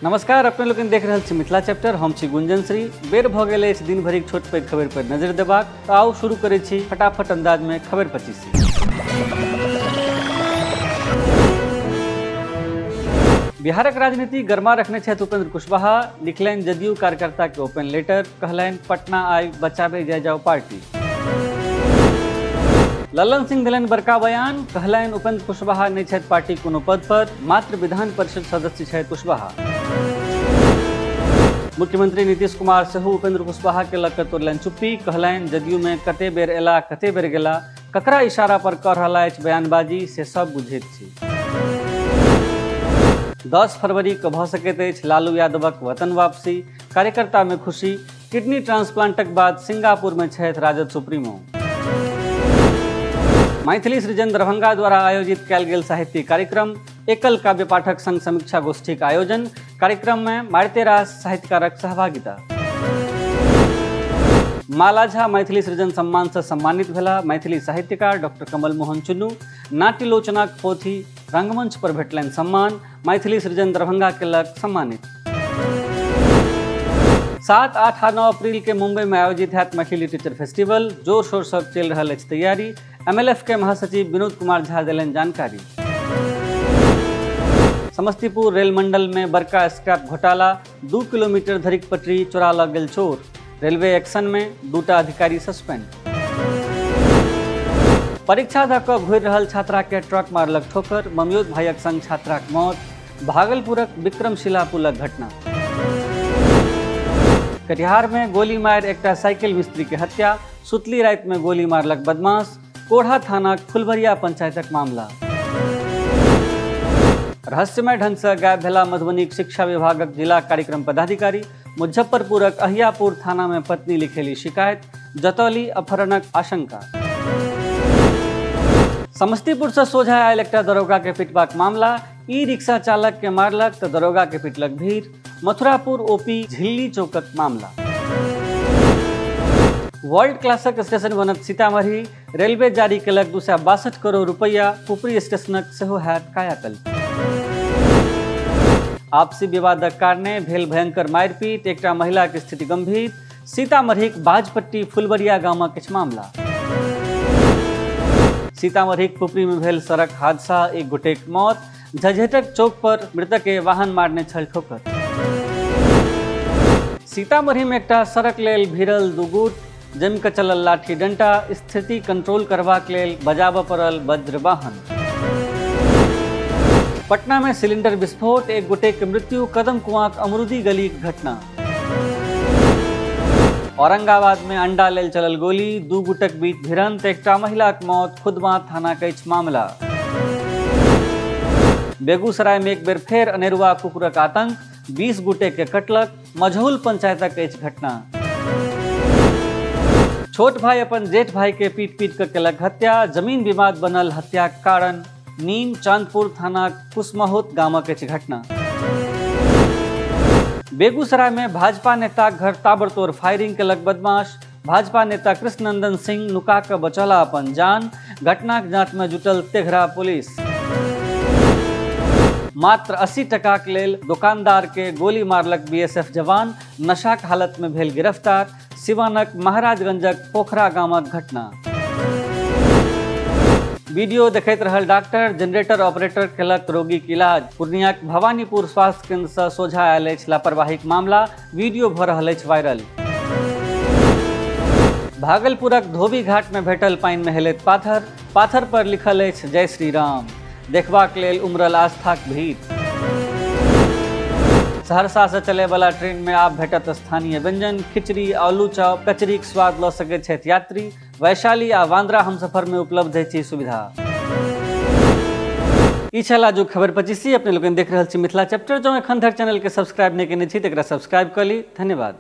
नमस्कार, अपने लोकनि देख रहल छी मिथिला चैप्टर। हम छी गुंजन श्री। बेर भऽ गेल अछि दिन भरिक छोट पैघ खबरि पर नजरि देबाक, तऽ आउ शुरू करै छी फटाफट अंदाज में खबरि 25। बिहारक राजनीति गरमा रखने छथि उपेंद्र कुशवाहा। लिखलनि जदयू कार्यकर्ता के ओपन लेटर, कहलनि पटना आबि बचाबे जाय जाओ पार्टी। लल्लन सिंह देलनि बड़का बयान, कहलनि उपेंद्र कुशवाहा नहि छथि पार्टी कोनो पद पर, मात्र विधान परिषद सदस्य छथि कुशवाहा। मुख्यमंत्री नीतीश कुमार सेहो उपेंद्र कुशवाहा के लऽ कऽ तोड़लनि चुप्पी, कहलनि जदयू में कते बेर एला कते बेर गेला, ककरा इशारा पर कऽ रहला अछि बयानबाजी से सब बुझैत छी। 10 फरवरी के भऽ सकैत अछि लालू यादवक वतन वापसी, कार्यकर्ता में खुशी। किडनी ट्रांसप्लांटक बाद सिंगापुर में छथि राजद सुप्रीमो। मैथिली सृजन दरभंगा द्वारा आयोजित कयल गेल साहित्यिक कार्यक्रम एकल काव्य पाठक संग समीक्षा गोष्ठीक आयोजन, कार्यक्रम में मारिते रास साहित्यकारक सहभागिता। माला झा मैथिली सृजन सम्मान से सम्मानित भेला मैथिली साहित्यकार डॉक्टर कमल मोहन चुन्नू। नाट्यलोचनाक पोथी रंगमंच पर भेटलनि सम्मान, मैथिली सृजन दरभंगा केलक सम्मानित। 7, 8 आ 9 अप्रैल के मुंबई में आयोजित हैत मैथिली लिटरेचर फेस्टिवल, जोर शोर से चलि रहल अछि तैयारी। एमएलएफ के महासचिव विनोद कुमार झा देलनि जानकारी। समस्तीपुर रेल मंडल में बड़का स्क्रैप घोटाला, 2 किलोमीटर धरिक पटरी चोरा लऽ गेल चोर, रेलवे एक्शन में 2टा अधिकारी सस्पेंड। परीक्षा दऽ कऽ घुरि रहल छात्रा के ट्रक मारलक ठोकर, ममियौत भाइयक संग छात्राक मौत, भागलपुरक विक्रमशिला पुलक घटना। कटिहार में गोली मारि एकटा साइकिल मिस्त्री के हत्या, सुतली राति में गोली मारलक बदमाश, कोढ़ा थानाक फुलबरिया पंचायतक मामला। रहस्यमय ढंग से गायब भेला मधुबनीक शिक्षा विभागक जिला कार्यक्रम पदाधिकारी, मुजफ्फरपुरक अहियापुर थाना में पत्नी लिखेली शिकायत, जतौली अपहरणक आशंका। समस्तीपुर से सोझा आयल एकटा दरोगा के पिटबाक मामला, ई रिक्शा चालक के मारलक तऽ दरोगा के पिटलक भीड़, मथुरापुर ओपी झिल्ली चौकक मामला। वर्ल्ड क्लासक स्टेशन बनत सीतामढ़ी, रेलवे जारी केलक 262 करोड़ रुपैआ, पुपरी स्टेशनक सेहो हैत कायाकल्प। आपसी विवादक कारणे भेल भयंकर मारिपीट, एकटा महिलाक स्थिति गंभीर, सीतामढ़ीक बाजपट्टी फुलबरिया गामक किछु मामला। सीतामढ़ीक पुपरी में भेल सड़क हादसा, एक गोटेक मौत, झझेटक चौक पर मृतक के वाहन मारने छल ठोकर। सीतामढ़ी में एकटा सड़क लेल भिड़ल दू गुट, जमि कऽ चलल लाठी डंटा, स्थिति कंट्रोल करबाक लेल बजाबऽ पड़ल वज्र वाहन। पटना में सिलेंडर विस्फोट, एक गोटे के मृत्यु, कदम कुआंक अमरूदी गलीक घटना। औरंगाबाद में अंडा लेल चलल गोली, दू गुटक बीच भिड़ंत, एकटा महिलाक मौत, खुदवा थाना के अछि मामला। बेगूसराय में एक बेर फेर अनेरुआ कुकुरक आतंक, 20 गोटे के कटलक, मझौल पंचायतक अछि घटना। छोट भाई अपन जेठ भाई के पीट पीट कर केलक हत्या, जमीन विवाद बनल हत्याक कारण, नीम चांदपुर थाना कुसमहोत गामक अछि घटना। बेगूसराय में भाजपा नेता घर ताबड़तोड़ फायरिंग केलक बदमाश, भाजपा नेता कृष्णनंदन सिंह नुका कऽ बचौला अपन जान, घटनाक जांच में जुटल तेघरा पुलिस। मात्र 80 टकाक लेल दुकानदार के गोली मारलक बीएसएफ जवान, नशाक हालत में भेल गिरफ्तार, सिवानक महाराजगंजक पोखरा गामक घटना। वीडियो देखैत रहल डॉक्टर, जनरेटर ऑपरेटर केलक रोगीक इलाज, पूर्णियाक भवानीपुर स्वास्थ्य केंद्र सँ सोझा आयल अछि लापरवाहीक मामला, वीडियो भऽ रहल अछि वायरल। भागलपुरक धोबी घाट में भेटल पानि में हेलैत पाथर, पाथर पर लिखल अछि जय श्री राम, देखबाक लेल उमड़ल आस्थाक भीड़। सहरसा से चले वाला ट्रेन में आब भेटत स्थानीय व्यंजन, खिचड़ी, आलू चॉप, कचरीक स्वाद लऽ सकैत छथि यात्री, वैशाली आ बांद्रा हमसफर में उपलब्ध अछि ई सुविधा। ई छल आजुक खबर 25। अपने लोकनि देख रहल छी मिथिला चैप्टर। जँ एखन धरि चैनल के सब्सक्राइब नहि केने छी तऽ एकरा सब्सक्राइब कऽ ली। धन्यवाद।